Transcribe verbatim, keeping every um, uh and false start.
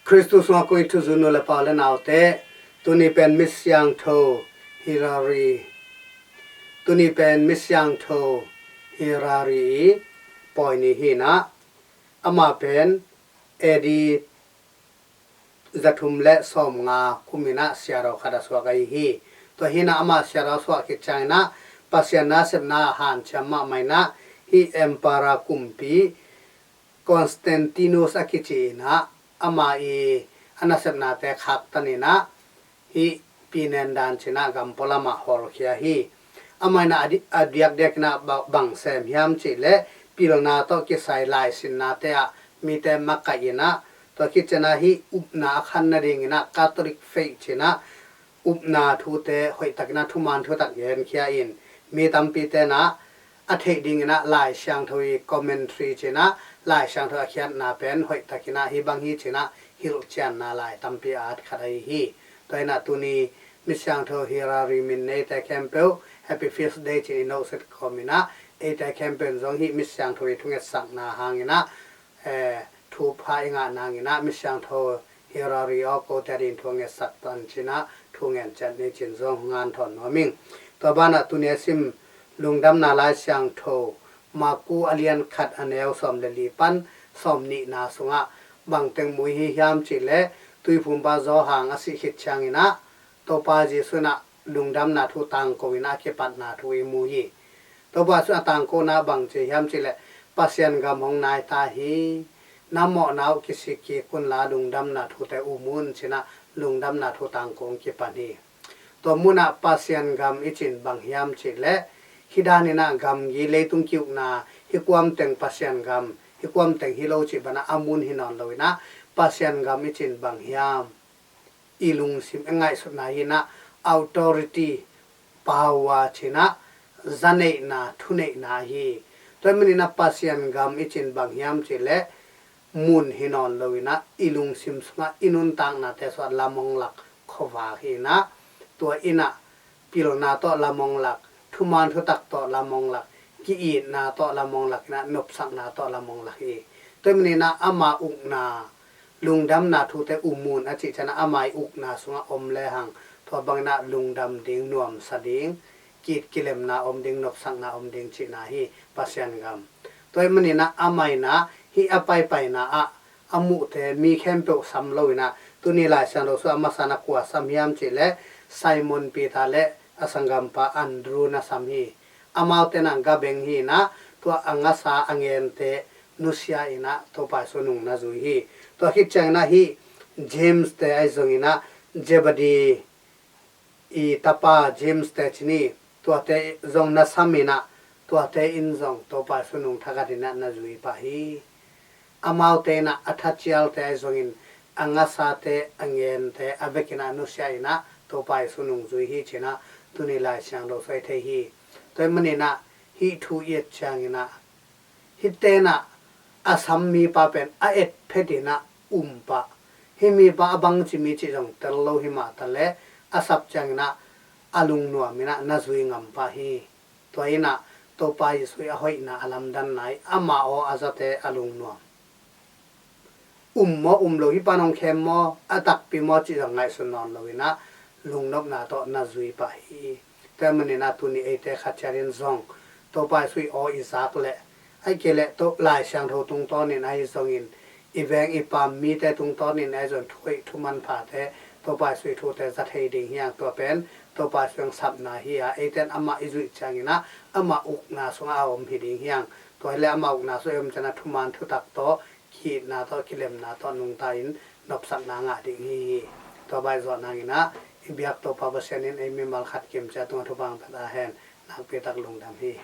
Khristu sungah kong it thuzui nu le pa u le naute, tuni pen Misiangtho Hilary, tuni pen Misiangtho Hilary i pawi ni hi in ah, amah pen A D zathum le sawmnga kum in ah siadaw khat a suak ahi hi. Tua hi in ah amah siadaw a suak khit ciangin ah Pasian nasepna hanciam mahmah in ah, hih Emperor kumpi Constantinus a kici in ah, amah i a nasepnate khaktan in ah, hih Pinendan ci in ah gam pualam ah hawlkhia hi. Amah in ah a di-, a diakdiak in ah ba-, bang sem hiam cih leh, pilna tawh kisai laisinnate ah mite makaih in ah, tua khit ciang ah hih upna a khan nading in ah Catholic faith ci in ah upna thute hoihtak in ah thuman thutak genkhia in, mi tampite in ah a theih ding in ah Lai Siangtho i commentary ci in ah, Lai Siangtho a khiatna pen hoihtak in ah hih bang hi ci in ah hilhcianna lai tampi a at khat ahi hi. Tua hi in ah tuni Misiangtho Hilary min neite khempeuh Happy Feast Day ci in i nohset kawm in ah, eite khempeuh in zong hih Misiangtho i thungetsakna hang in ah, eh, thupha i ngah nang in ah, Misiangtho Hilary aw, kote a dingin thu a ngetsak tan ci in ah thu ngen ciat ni ci in zong ngan thawn nuam ing. Tua ban ah tuni a sim Lungdamna Lai Siangtho Marku a lian khat a neu sawm le li pan sawm nihna sungah bang teng mu i hi hiam cih leh, Tuiphumpa Johan a sih khit ciangin ah Topa Jesu in ah lungdamna thu tangko in ah a kipatna thu i mu hi. Topa Jesu a tangkona bang ci hiam cih leh, Pasian gam hong nai ta hi, na mawhna uh kisik kik un la lungdamna thute um un ci in ah lungdamna thu tangko hong kipan hi. Tua mun ah Pasian gam i cih in bang hiam cih leh, hih dan in ah gamgi leitung ki-ukna, hih kuam teng Pasian gam, hih kuam teng hi lo cih bang ah a mun hi nawn lo in ah, Pasian gam i cih in bang hiam, i lungsim i ngaihsutna hi in ah, authority, power ci in ah, zaneihna, thuneihna hi. Tua ahih manin ah Pasian gam i cih in bang hiam cih leh, mun hi nawn lo in ah, i lungsim sungah i nuntaknate sungah lam hong lak khuavak hi in ah, tua in ah pilna tawh lam hong lak, thuman thutak tawh lam hong lak, ki-itna tawh lam hong lak in ah, nopsakna tawh lam hong lak hi. Tua ahih manin ah ama ukna, lungdamna thute um un a cih ciang ah, ama i ukna sungah om lehang, tua bang in ah lungdam ding, nuamsa ding, ki-it kilemna om ding, nopsakna om ding cihna hi, Pasian gam. Tua ahih manin ah amah in ah hih a paipaina ah a muhte mi khempeuh sam lo in ah, tuni Lai Siangtho sungah a masa in ah kua sam hiam cih leh, Simon Peter le a sanggampa Andrew na sam hi. Amaute in ah gabeng hi in ah, tua a ngasa a ngente nusia in ah Topa Jesu nung na zui hi. Tua khit ciangin ah hih James te ahi zongin ah, Zebedee i tapa James te ci ni, tuate zong na sam in ah, tuate in zong Topa Jesu nung thakhat in ah na zui pah hi. Amaute in ah a thacialte ahi zongin, a ngasate, a ngente a vek in ah nusia in ah Topa Jesu nung zui hi ci in ah tuni Lai Siangtho sung i thei hi. Tua ahih manin ah hih thu i et ciangin ah, hihte in ah a sam mipa pen a et phet in ah um pah. Hih mipa a bangci mi cih zong tel lo hi mah ta leh, a sap ciangin ah a lungnuam in ah na zui ngam pah hi. Tua in ah Topa Jesu i a hoihna, a lamdanna i, amah aw a zate a lungnuam. Um maw, um lo, hih pan hong khem maw, a takpi maw cih zong ngaihsun nawn lo in ah, lungnopna tawh na zui pah hi. Tua ahih manin ah tuni eite khat ciat in zong Topa Jesu i aw i zak leh, ahih kei leh Lai Siangtho tungtawn in ahi zongin, i veng i pam mite tungtawn in ahi zong, thuhoih thumanphate, Topa Jesu i thute za thei ding hi hang. Tua pen Topa Jesu i sapna hi a, eite in amah i zuih ciangin ah amah ukna sungah a om hi ding hi hang. Tua hi leh amah ukna sungah i om ciangin ah thuman thutak tawh, ki-itna tawh, kilemna tawh nungta in nopsakna ngah ding hi hi. Tua bang i zawh nangin ah i biak Topa Pasian in ei mimal khat kimciat tungah thupha hong pia ta hen. Nakpi tak lungdam hi.